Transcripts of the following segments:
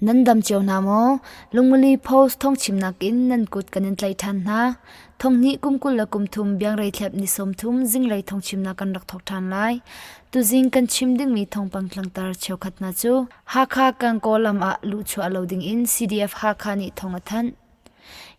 Nan dam cio hna maw? Lungmuli Post thawngchimnak in nan kut kan in tlaih ṭhan hna. Thonghnih kum 23 biangrei thlep ni 30 zinglei thawngchimnak kan rak thawk ṭhan lai. Tuzing kan chim dingmi thawngpang tlangtar cheukhat hna cu Hakha Gangaw lam ah luhchuah lo dingin CDF Hakha nih thawng a thanh.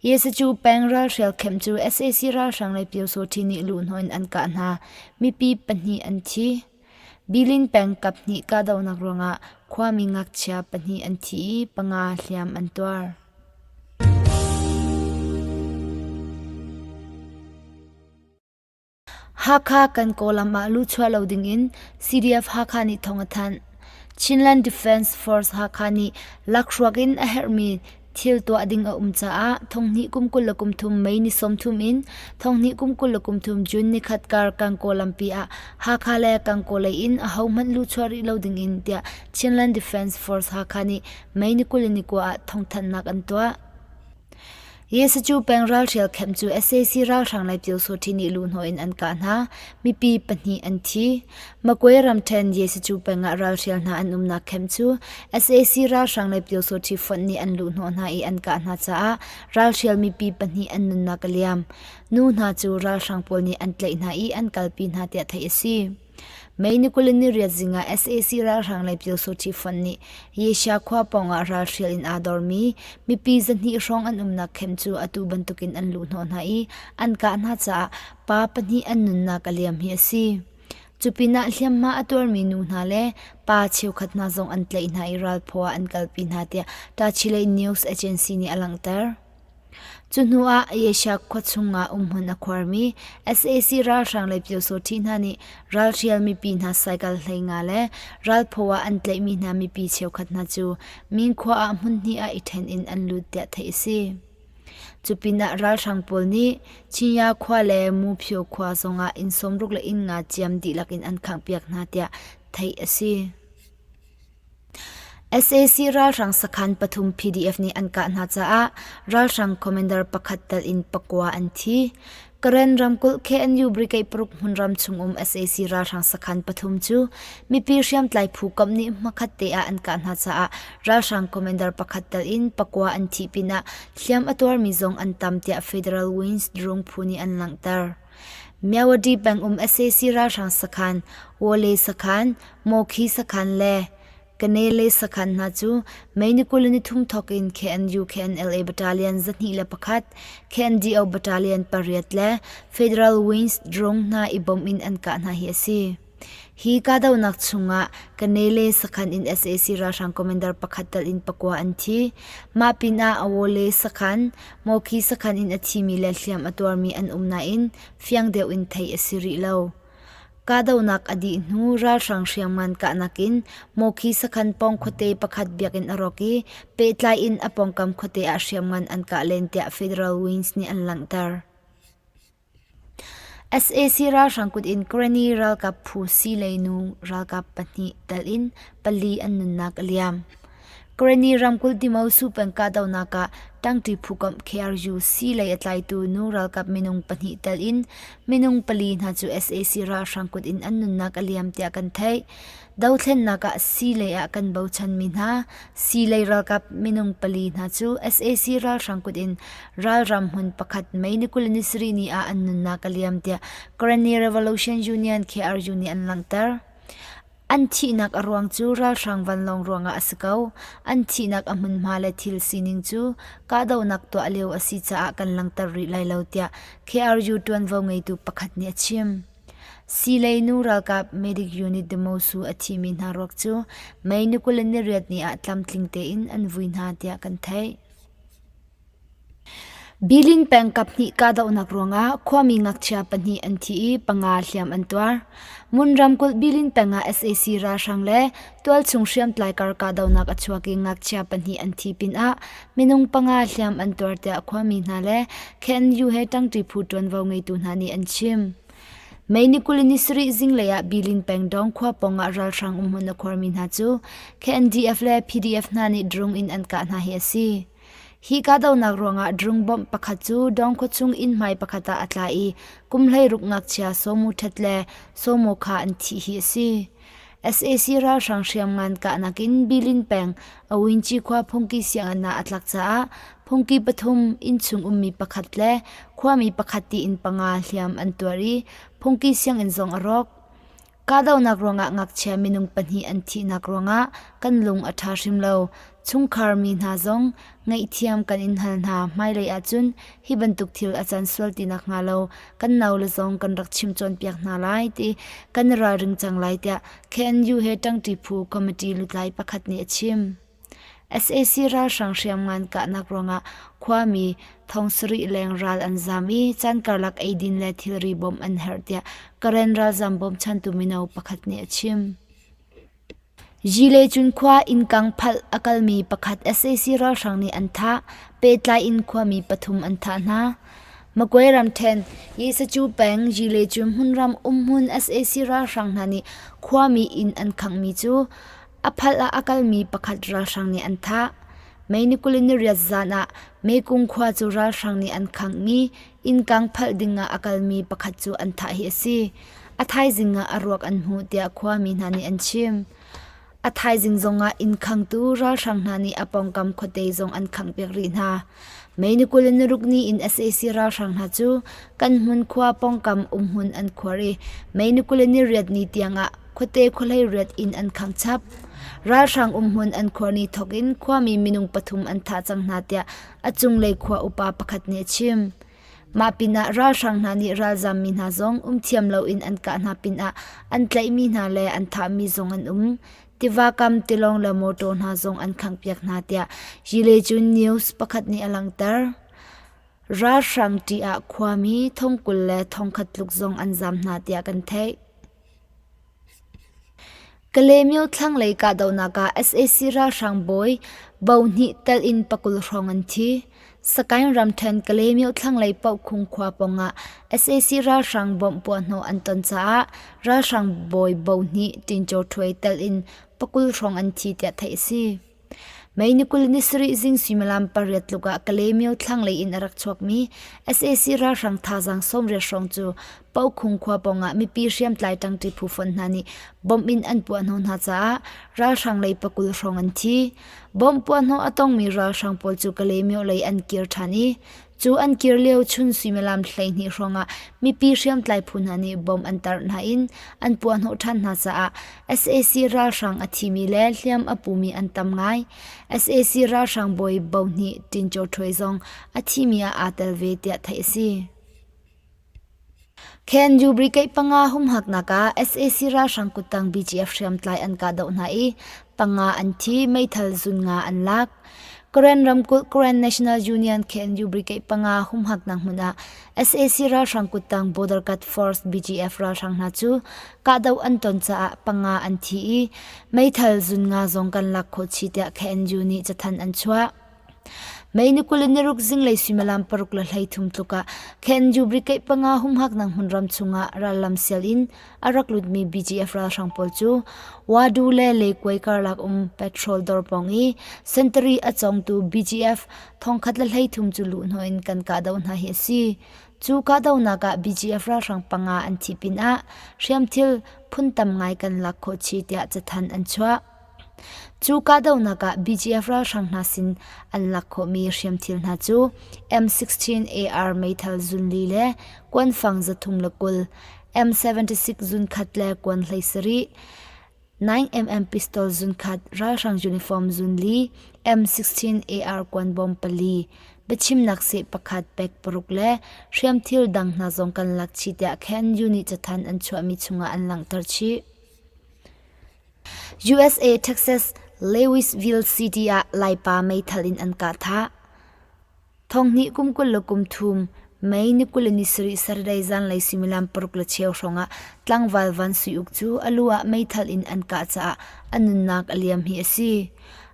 Yesacu peng ralhrial kemh cu sac ralhrang le Pyosawṭhi nih luhhnawh in an kah hna. Mipi pahnih an thi. Bilin peng kaphnih kahdohnak ruangah khuami ngakchia pahnih an thi i panga hliam an tuar. Hakha kan Kawlam ah luhchuah lo dingin CDF Hakha nih thawng a thanh. Chinland Defence Force Hakha nih lakhruak in a herhmi thil tuah ding a um caah thonghnih kum 23 May ni 30 in thonghnih kum 23 June ni khat kar Gangaw lampi ah Hakha le Gangaw lei in ahohmanh luhchuah rih lo dingin tiah Chinland Defence Force Hakha nih May ni 29 ah thawngthanhnak an tuah. Yesacu peng ralhrial kemh cu sac ralhrang le Pyosawṭhi nih luhhnawh in an kah hna. Mipi pahnih an thi. Magwe ramṭhen Yesacu peng ah ralhrial hna an umnak kemh cu sac ralhrang le Pyosawṭhi fonh nih an luhhnawh hna i an kah hna caah ralhrial mipi pahnih an nunnak a liam. Nu hna cu ralhrang pawl nih an tlaih hna i an kalpi hna tiah theih a si. May ni 28 zing ah sac ralhrang le Pyosawṭhi fonh nih Yesha khua pawngah ralhrial in aa dormi mipi zahnih hrawng an umnak khem cu atu bantukin an luhhnawh hna i an kah hna caah pa pahnih an nunnak a liam hi a si. Cupinah hliamhma a tuarmi nu hna le pa cheukhat hna zong an tlaih hna i ralphaw ah an kalpi hna tiah Tachileih News Agency nih a langhter. Cu hnu ah Asia khua chungah umhmun a khuarmi sac ralhrang le Pyosawṭhi hna nih ralhrial mipi hna cycle 15 le ralphaw ah an tlaihmi hna mipi cheukhat hna cu Mingkhua ah hmunhnih ah i ṭhen in an lut tiah theih a si. Cu pinah ralhrang pawl nih Chinya khua le Muphyo khua zongah inn 60 le inn nga ciam dihlak in an khanghpiak hna tiah theih a si. Sac ralhrang sakhan pathum PDF nih an kah hna caah ralhrang commander pakhat tel in pakua an thi. Karen ramkulh KNU Brigade paruk hmunram chungum sac ralhrang sakhan pathum cu mipi hriamtlai phu komh nih hmakhat te ah an kah hna caah ralhrang commander pakhat tel in pakua an thih pinah hliam a tuarmi zong an tam tiah Federal Wings drone phu nih an langhter. Myawaddy pengum sac ralhrang sakhan, Wole sakhan, Mawkhi sakhan le Kanele sakhan hna cu May ni 23 thawk in KNU KNLA Battalion 201, KNDO Battalion pariat le Federal Wings drone hna i bawmh in an kah hna hi a si. Hi kahdohnak chungah Kanele sakhan in sac ralhrang commander pakhat tel in pakua an thi. Mah pinah Awole sakhan, Mawkhi sakhan in a thimi le hliam a tuarmi an um nain fiang deuh in theih a si rih lo. Kahdohnak a dih hnu ralhrang hriamngan kahnak in Mawkhi sakhan pawng khuate pakhat biakinn a rawk i pehtlai in a pawngkam khuate ah hriamngan an kah len tiah Federal Wings nih an langhter. Sac ralhrang kut in Karenni ralkap phu Silei nu ralkap pahnih telh in pali an nunnak a liam. Karenni ramkulh Dimosu peng kahdohnak ah ṭangṭi phukomh KRU Silei a tlaitu nu ralkap minung pahnih telh in minung pali hna cu sac ralhrang kut in an nunnak a liam tiah kan theih. Dothlennak ah siilei ah kan bochanmi hna siilei ralkap minung pali hna cu sac ralhrang kut in ralram hmun pakhat May ni 27 ni ah an nunnak a liam tiah Karenni Revolution Union KRU nih an langhter. An thihnak a ruang cu ralhrang vanlawng ruangah a si ko. An thihnak a hmunhma le thil sining cu kahdohnak tuah lio a si caah kan langhter rih lai lo tiah KRU ṭuanvo ngeitu pakhat nih a chim. Siilei nu ralkap medic unit Demosu a thimi hna ruak cu May ni 28 ni ah tlamtling tein an vui hna tiah kan theih. Bilin peng kaphnih kahdohnak ruangah khuami ngakchia pahnih an thi i panga hliam an tuar. Mun ramkulh Bilin peng ah sac ralhrang le tualchung hriamtlai kar kahdohnak a chuak i ngakchia pahnih an thi pinah minung panga hliam an tuar tiah khuami hna le KNU he ṭangṭi phu ṭuanvo ngeitu hna nih an chim. May ni 27 zinglei ah Bilin peng Dong khua pawngah ralhrang umhmun a khuarmi hna cu KNDF le PDF hna nih drone in an kah hna hi a si. Hi kahdohnak ruangah drone bomb pakhat cu Dong khua chung inn hmai pakhat ah a tla i kum 16 ngakchia Sawmu Thet le Sawmaw Kha an thih hi a si. Sac ralhrang hriamngan kahnak in Bilin peng Awinci khua phungki sianginn ah a tlak caah phungki pathum innchung ummi pakhat le khuami pakhat tiin panga hliam an tuar i phungki sianginn zong a rawk. Kahdohnak ruangah ngakchia minung pahnih an thihnak ruangah kan lung a ṭha hrim lo. Chungkhar mi hna zong ngaihthiam kan in hal hna. Hmailei ahcun hi bantuk thil a can sual ti nakhnga lo kan naule zong kan rak chim cawnpiak hna lai ti kan i ralring cang lai tiah KNU he ṭangṭi phu committee lutlai pakhat nih a chim. Sac ralhrang hriamngan kahnak ruangah khuami thong sarih leng ral an zaam i caan karlak eidin le thilri bawmh an herh tiah Karen ralzaam bawmchantu mino pakhat nih a chim. Yilecun khua innkang phalh a kalmi pakhat sac ralhrang nih an thah. Pehtlai in khuami pathum an thah hna. Magway ramṭhen, Yisacu peng, Yilecun hmunram umhmun sac ralhrang hna nih khuami inn an khanghmi cu A phalh ah a kalmi pakhat ralhrang nih an thah. May ni 28 zan ah Mekung khua cu ralhrang nih an khangh i innkang phalh ding ah a kalmi pakhat cu an thah hi a si. A thaizing ah a ruak an hmuh tiah khuami hna nih an chim. A thaizing zongah inn khangtu ralhrang hna nih a pawngkam khuate zong an khanghpiak rih hna. May ni 26 ni in sac ralhrang hna cu kan hmun khua pawngkam umhmun an khuar i May ni 28 ni tiangah khuate khuahlei riat inn an khang chap. Ralhrang umhmun an khuar ni thawk in khuami minung pathum an thah cang hna tiah a cunglei khua upa pakhat nih a chim. Mah pinah ralhrang hna nih ralzammi hna zong um thiam loin an kah hna pinah an tlaihmi hna le an thahmi zong an um. Tiva kam tilawng le motor hna zong an khanghpiak hna tiah Yilecun News pakhat nih a langhter. Ralhrang ṭih ah khuami thongkul le thongkhat tluk zong an zaam hna tiah kan theih. Kalaymyo thlanglei kahdohnak ah sac ralhrang bawi bohnih telh in pakul hrawng an thi. Sagaing ramṭhen Kalaymyo thlanglei Pohkhung khua pawngah sac ralhrang bomb puahhnawh an ton caah ralhrang bawi bohnih Tincaw Ṭhuai telh in pakul hrawng an thi tiah theih a si. May ni 20 ni sarih zing suimilam pariat tluk ah Kalaymyo thlanglei in a rak chuakmi sac ralhrang thazaang 80 hrawng cu Pohkhung khua pawngah mipi hriamtlai ṭangṭi phu fonh hna nih bomb in an puahhnawh hna caah ralhrang lei pakul hrawng an thi. Bomb puahhnawh a tongmi ralhrang pawl cu Kalaymyo lei an kir ṭhan i Cu an kir lio chun suimilam 12 hrawngah mipi hriamtlai phu hna nih bomb an tarh hna in an puahhnawh ṭhan hna caah sac ralhrang a thimi le hliam a pumi an tam ngai. Sac ralhrang bawi Bohnih Tin Kyaw Htwe zong a thimi ah aa tel ve tiah theih a si. KNU Brigade panga humhaknak ah sac ralhrang kuttang BGF hriamtlai an kahdoh hna i panga an thi, meithal zun nga an lak. Karen ramkulh Karen National Union KNU Brigade panga humhaknak hmun ah sac ralhrang kuttang Border Guard Force BGF ralhrang hna cu kahdoh an ton caah panga an thi i meithal zun nga zong kan lak khawh chih tiah KNU nih cathanh an chuah. May ni 26 zinglei suimilam 6:33 tluk ah KNU Brigade panga humhaknak hmunram chungah rallam sial in a rak lutmi BGF ralhrang pawl cu Wadu le Lekuai karlak um petrol dawr pawng i sentari a cawngtu BGF 1013 cu luhhnawh in kan kahdoh hna hi a si. Cu kahdohnak ah BGF ralhrang panga an thih pinah hriamthil phun tam ngai kan lak khawh chih tiah cathanh an chuah. Cu kahdohnak ah BGF ralhrang hna sin an lak khawhmi hriamthil hna cu M16 AR meithal zunli le kuanfang 320, M76 zunkhat le kuan 17, 9mm pistol zunkhat, ralhrang uniform zunli, M16 AR kuanbawm pali, biachimnak seh pakhat pek paruk le hriamthil dang hna zong kan lak chih tiah KNU nih cathanh an chuahmi chungah an langhter chih. USA Texas Lewisville City ah Laipa meithal in an kah thah. Thonghnih kum 23 May ni 27 Saturday zanlei suimilam 6:15 hrawngah tlangval Van Sui Uk cu a lu ah meithal in an kah caah a nunnak a liam hi a si.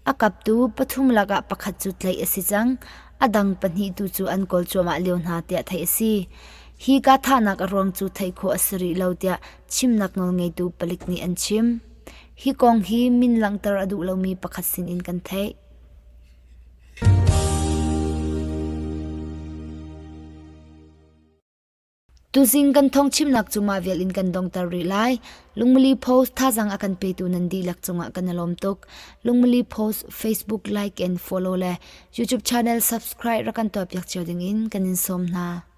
A kaptu pathum lakah pakhat cu tlaih a si cang. A dang pahnih tu cu an kawl cuahmah lio hna tiah theih a si. Hi kahthahnak a ruang cu theih khawh a si rih lo tiah chimnak nawlngeitu palik nih an chim. Hi kong hi min langhter a duh lomi pakhat sinin kan theih. Tuzing kan thawngchimnak cu mah vial in kan dongter rih lai. Lungmali Post thazaang a kan petu nan dihlak cungah kan i lawm tuk. Lungmali Post Facebook like and follow le YouTube channel subscribe rak kan tuahpiak cio ding in kan in sawm hna.